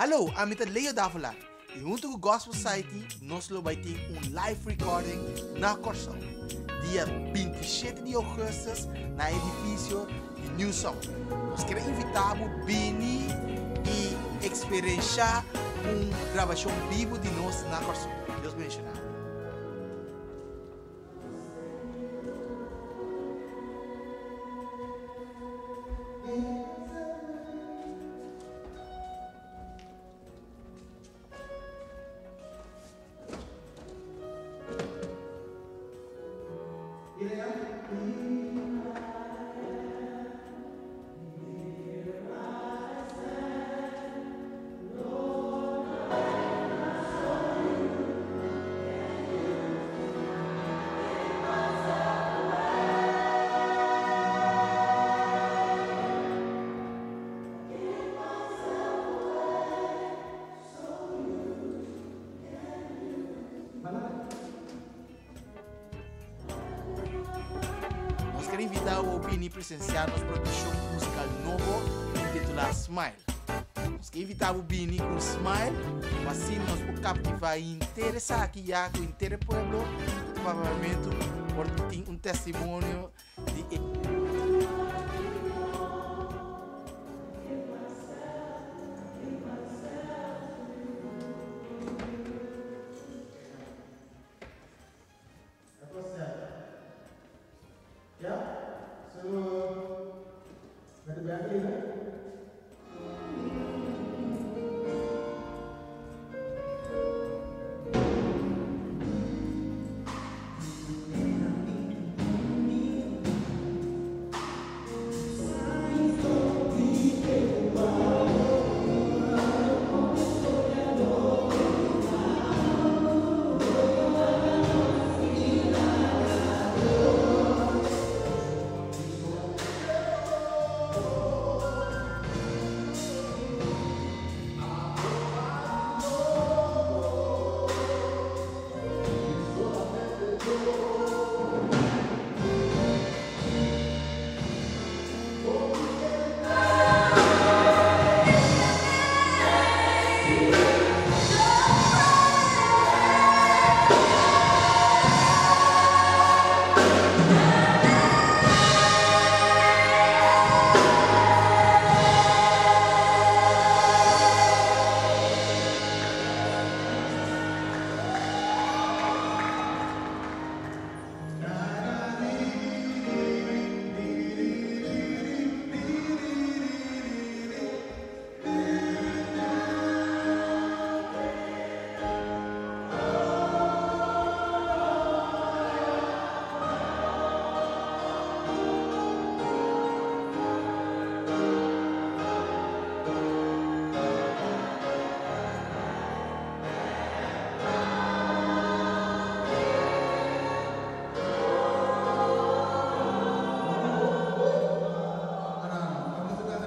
Hallo, ami ta Leo Davelaar y hunto cu Gospel Society nos lo bay tin un live recording na Corsou dia 27 di augustus na edificio di New Song. Nos kier invita bo bini y experiencia un grabacion bibo di nos na Corsou. Dios bendiciona bo. Nos ker invita bo bini presencia nos produccion musical nobo intitula Smile. Nos ke invita bo bini cu un smile pa asina nos por captiva henter esaki ya cu henter e pueblo cu ta papia por tin un testimonio di e. Ja? Zullen we met de band even?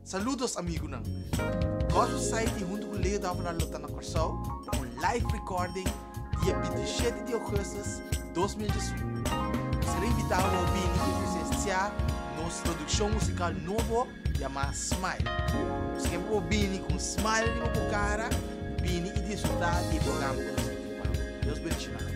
Saludos amigunan. Gospel Society hunto cu Leo Davelaar lo ta na Corsou pa un live recording dia 27 di augustus 2021. Nos quer invita bo bini y presencia nos produccion musical nobo yama Smile. Nos quer bo bini cu un smile riba bo cara, bini y disfruta di e programa cu nos tin pa bo. Dios bendiciona bo.